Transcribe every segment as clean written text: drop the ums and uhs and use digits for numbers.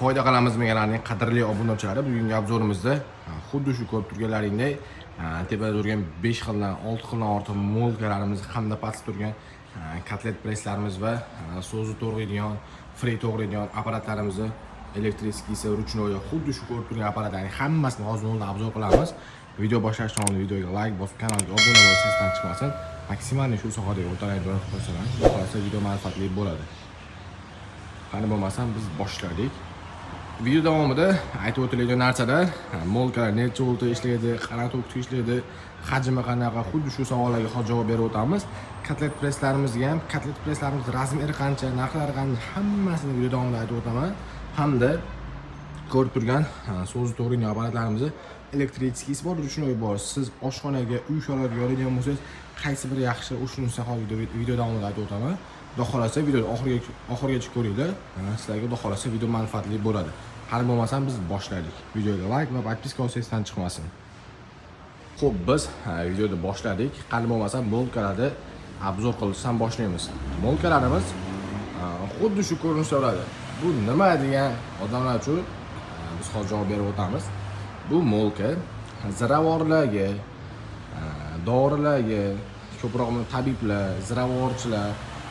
Foyda qilamiz kanalining qadrli obunachilari, bugungi обзор imizda xuddi shu ko'rib turganlaringdek, tepada turgan 5 xildan, 6 xildan ortiq молка larimiz hamda pastda turgan kotlet presslarimiz va sousni to'g'raydigan, fri to'g'raydigan apparatlarimizni, электрический si, ручной, xuddi shu ko'rib turgan apparatlarning hammasini hozir noldan обзор qilamiz. Video boshlashdan oldin videoga layk bosib, kanalga obuna bo'lish esdan chiqmasin. Максимальный shu sohadagi o'rtalarga jo'natib qo'ysalar, xudo xohlasa, video manfaatli bo'ladi. Qani bo'lmasam, biz boshladik. Video davomida aytib o'tiladigan narsalar: молка lar necha voltda ishlaydi, qanaqa tokda ishlaydi, hajmi qanaqa, xuddi shu savollarga hozir javob berib o'tamiz. Kotlet presslarimizga ham, kotlet presslarimiz размер i qancha, narxlari qancha, hammasini video davomida aytib o'taman. Hamda ko'rib turgan sousni to'g'raydigan apparatlarimizni электрический si bor, ручной bor. Siz oshxonaga, uy sharoitiga oladigan bo'lsangiz, qaysi biri yaxshi, o'shunisini hozir video davomida aytib o'taman. Xudo xohlasa, videoni oxirigacha ko'ringlar. Sizlarga, xudo xohlasa, video manfaatli bo'ladi. Hali bo'lmasam, biz boshladik. Videoga layk va подписка olsa esdan chiqmasin. Xo'p, biz videoni boshladik. Qani bo'lmasam, молка larni обзор qilishdan boshlaymiz. Молка larimiz xuddi shu ko'rinishda bo'ladi. Bu nima degan odamlar uchun biz hozir javob berib o'tamiz. Bu молка ziravorlarga, dorilarga, ko'proq buni tabiblar, ziravorchilar,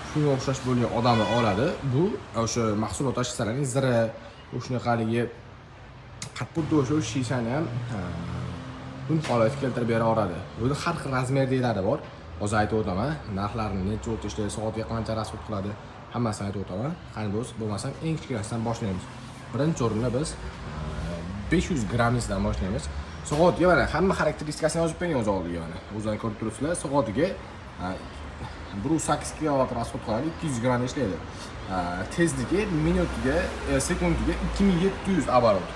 shunga o'xshash bo'lgan odamlar oladi. Bu o'sha mahsulot tashlasalar, zira, shunaqa haligi xuddi o'sha shishani ham un holatga keltirib bera oladi. Buni har xil размер dagilari bor. Hozir aytib o'taman. Narxlarini, necha voltda ishlaydi, soatiga qancha расход qiladi, hammasini aytib o'taman. Qani do'st, bo'lmasam, eng kichkinasidan boshlaymiz. Birinchi o'rinda biz 500 grammisidan boshlaymiz. Soatiga, mana, hamma xarakteristikasini yozib qo'ygan o'z oldiga, mana. O'zlaring ko'rib turibsizlar, soatiga 1,8 kilovat расход qiladi, 200 gramm ishlaydi. Tezligi minutiga, sekundiga 2700 оборот.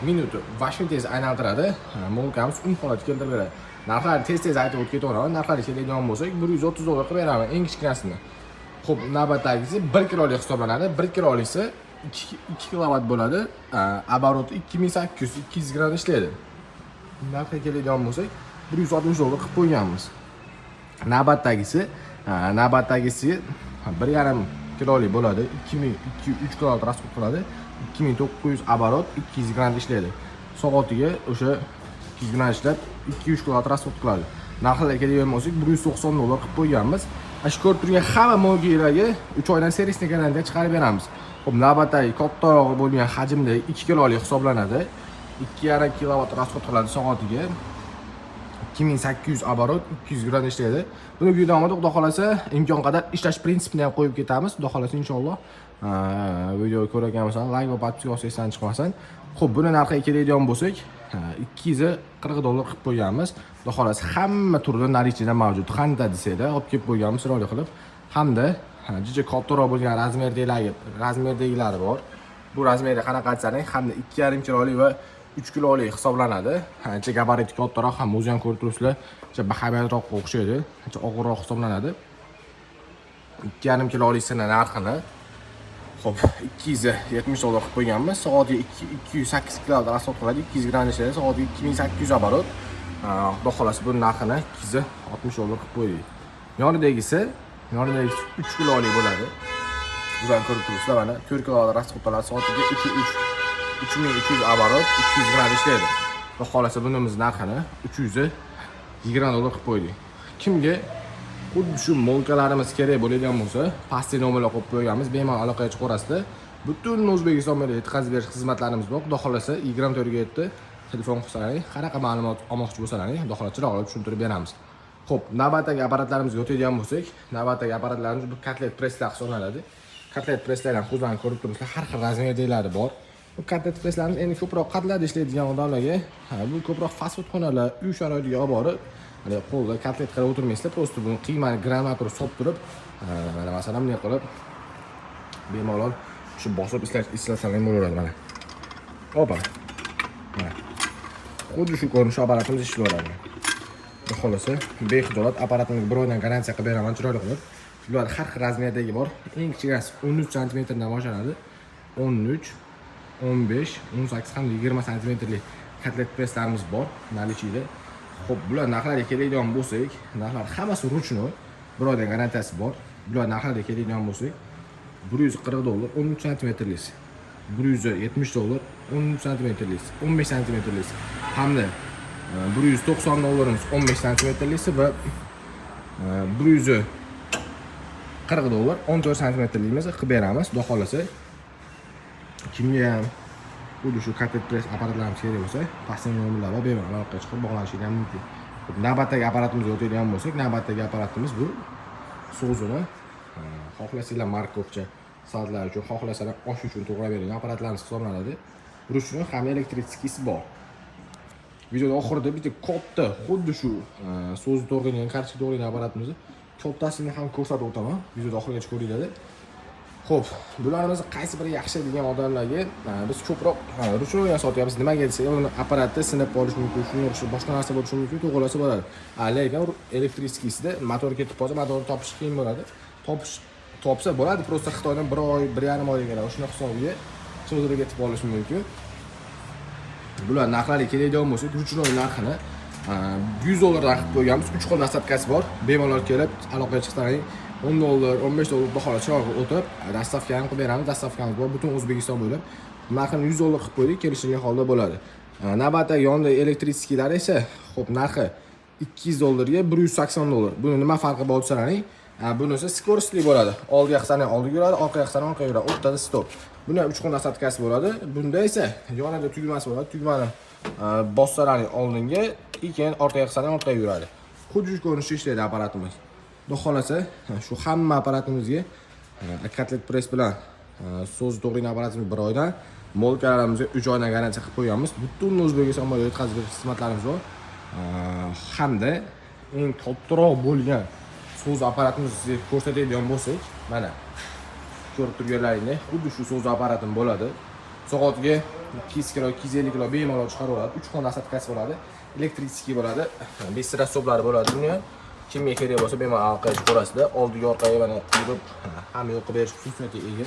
Minuti вообще tez aylantiradi. Молка miz un holatga keltirib beradi. Narxlarni tez-tez aytib o'tib ketaveraman. Narxlarga keladigan bo'lsak, 130 dollar qilib beraman eng kichkinasini. Xo'p, navbatdagisi 1 kilolik hisoblanadi. 1 kilolisi 2 kilovat bo'ladi. Оборот i 2800, 200 gramm ishlaydi. Narxiga keladigan bo'lsak, 160 dollar qilib qo'yganmiz. Navbatdagisi 1,5 kilolik bo'ladi. 2000 2 3 kilovat расход qiladi. 2900 оборот, 200 gramm ishlaydi. Soatiga o'sha 200 gramm ishlab, 2-3 kilovat расход qiladi. Narxlarga keladigan bo'lsak, 190 dollar qilib qo'yganmiz. Ana shu ko'rib turgan hamma молка larga 3 oydan сервисный garantiya chiqarib beramiz. Xo'p, navbatdagi kattaroq bo'lgan hajmda 2 kilolik hisoblanadi. 2,5 kilovat расход qiladi soatiga. 2800 оборот, 200 gramm ishlaydi. Buni video davomida, xudo xohlasa, imkon qadar ishlash prinsipini ham qo'yib ketamiz. Xudo xohlasa, inshaalloh, video ko'rgan bo'lsan, layk va подписка bosish esdan chiqmasin. Xo'p, buni narxiga keladigan bo'lsak, 240 dollar qilib qo'yganmiz. Xudo xohlasa, hamma turda наличие da mavjud. Qancha desanglar, olib kelib qo'yganmiz chiroyli qilib. Hamda juda kattaroq bo'lgan размер dagilari bor. Bu размер i qanaqa aytsangiz, hamda 2,5 kilolik va 3 kilolik hisoblanadi. Ancha габарит i kattaroq, ham o'zi ham ko'rib turibsizlar, ancha bahaybatroqqa o'xshaydi, ancha og'irroq hisoblanadi. 2,5 kilolikisini narxini, xo'p, 270 dollar qilib qo'yganmiz. Soatiga 208 kilovat расход qiladi, 200 gramm ishlaydi, soatiga 2800 оборот. Xudo xohlasa, buni narxini 260 dollar qilib qo'ydik. Yonidagisi 3 kilolik bo'ladi. O'zlaring ko'rib turibsizlar, mana, 4 kilovat расход qiladi, soatiga 3 3300 оборот, 200 gramm ishlaydi. Xudo xohlasa, bunimiz narxini 320 dollar qilib qo'ydik. Kimga xuddi shu молка larimiz kerak bo'ladigan bo'lsa, pastki nomerlar qo'yib qo'yganmiz, bemalol aloqaga chiqaverasizlar. Butun O'zbekiston bo'ylab yetkazib berish xizmatlarimiz bor. Xudo xohlasa, 24 ga 7 telefon qilsalaring, qanaqa ma'lumot olmoqchi bo'lsalaring, xudo xohlasa, chiroyli tushuntirib beramiz. Xo'p, navbatdagi apparatlarimizga o'tadigan bo'lsak, navbatdagi apparatlarimiz bu kotlet presslar hisoblanadi. Kotlet presslar ham, o'zlaring ko'rib turibsizlar, har xil размер dagilari bor. Bu kotlet presslarimiz endi ko'proq qatlarda ishlaydigan odamlarga, bu ko'proq fast food xonalar, uy sharoitiga olib borib, hali qo'lda kotlet qilib o'tirmaysizlar, просто buni qiymani grammatura solib turib, mana, masalan, bunday qilib bemalol shu bosib ishlasangiz bo'laveradi, mana. Opa. Mana. Xuddi shu ko'rinish apparatimiz ishlayveradi. Xudo xohlasa, bexijolat apparatimizga bir oydan garantiya qilib beraman chiroyli qilib. Bular har xil размер dagi bor. Eng kichkinasi 13 santimetrdan boshlanadi. 13, 15, 18 hamda 20 santimetrli kotlet presslarimiz bor наличие da. Xo'p, bular narxlariga keladigan bo'lsak, narxlar hammasi ручной, bir oydan garantiyasi bor. Bular narxlariga keladigan bo'lsak, 140 dollar 13 santimetrlisi. 170 dollar 10 santimetrlisi, 15 santimetrlisi hamda 190 dollarimiz 15 santimetrlisi va 140 dollar 14 santimetrligimizni qilib beramiz. Xudo xohlasa, kimga ham xuddi shu kotlet press apparatlarimiz kerak bo'lsa, pastdagi nomerlar bor, bemalol aloqaga chiqib bog'lanishingiz ham mumkin. Xo'p, navbatdagi apparatimizga o'tadigan bo'lsak, navbatdagi apparatimiz bu sousini xohlasanglar морковка, salatlar uchun, xohlasalar osh uchun to'g'rab beradigan apparatlarimiz hisoblanadi. Ручной ham электрический si bor. Videoda oxirida bitta katta xuddi shu sousni to'g'raydigan, kartoshka to'g'raydigan apparatimizni kattasini ham ko'rsatib o'taman. Videoda oxirigacha ko'ringlar. Xo'p, bularimizni qaysi biri yaxshi degan odamlarga biz ko'proq ручной sotyapmiz. Nimaga desak, uni apparatda sinib qolishi mumkin, shunga o'xshab boshqa narsa bo'lishi mumkin, to'g'rilasa bo'ladi. Lekin электрический sida motor ketib qolsa, motorni topish qiyin bo'ladi. Topsa bo'ladi, просто Xitoydan bir oy, 1,5 oyga keladi. Shuni hisobiga cho'zilib ketib qolishi mumkin. Bular narxlari keladigan bo'lsa, ручной narxini 100 dollardan qilib qo'yganmiz. 3 xil доставка si bor. Bemalol kelib aloqaga chiqsalaring, 10 dollar, 15 dollar bahola chiroyli o'tib, доставка ham qilib beramiz. Доставка miz bor butun O'zbekiston bo'ylab. Narxini 100 dollar qilib qo'ydik, kelishilgan holda bo'ladi. Navbatdagi yonida электрический lar esa, xo'p, narxi 200 dollarga 180 dollar. Buni nima farqi bor desalaring, bunisi скорость li bo'ladi. Oldiga qilsang oldiga yuradi, orqaga qilsang orqaga yuradi. O'rtada stop. Buni ham 3 xil насадка si bo'ladi. Bunda esa yonida tugmasi bo'ladi. Tugmani bossalaring oldinga, keyin orqaga qilsang orqaga yuradi. Xuddi shu ko'rinishda ishlaydi apparatimiz. Xudo xohlasa, shu hamma apparatimizga kotlet press bilan sous to'g'raydigan apparatimiz bir oydan, молка larimizga 3 oydan garantiya qilib qo'yganmiz. Butun O'zbekiston bo'ylab yetkazib berish xizmatlarimiz bor. Hamda eng kattaroq bo'lgan sous apparatimizni sizga ko'rsatadigan bo'lsak, mana ko'rib turganlaringdek, xuddi shu sous apparatim bo'ladi. Soatiga 200 kilo, 250 kilo bemalol chiqaraveradi. 3 xil насадка si bo'ladi. Электрический bo'ladi. Быстрый lari bo'ladi buni ham. Kimga kerak bo'lsa, bemalol aloqaga chiqaverasizlar. Oldiga, orqaga mana yurib, hamma yoqqa berish xususiyatiga ega.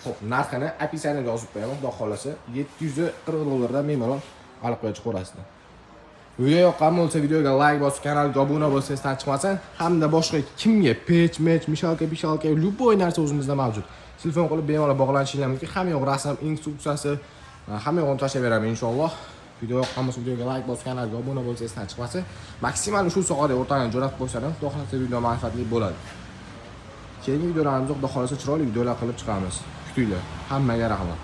Xo'p, narxini описание da yozib qo'yaman, xudo xohlasa 740 dollardan bemalol aloqaga chiqaverasizlar. Video yoqqan bo'lsa, videoga layk bosib, kanalga obuna bo'lsa esdan chiqmasin. Hamda boshqa kimga pech, mech, мешалка, pishalka, любой narsa o'zimizda mavjud. Telefon qilib bemalol bog'lanishinglar mumkin. Hamma yoq rasm, instruksiyasi, hamma yoqini tashlab beraman inshaalloh. Video yoqqan bo'lsa, videoga layk bosib, kanalga obuna bo'lsa esdan chiqmasin. Maksimal shu soatda o'rtadan jo'natib qo'ysalar, xudo xohlasa video manfaatli bo'ladi. Keyingi videolarimizda xudo xohlasa chiroyli videolar qilib chiqamiz. Kutinglar. Hammaga rahmat.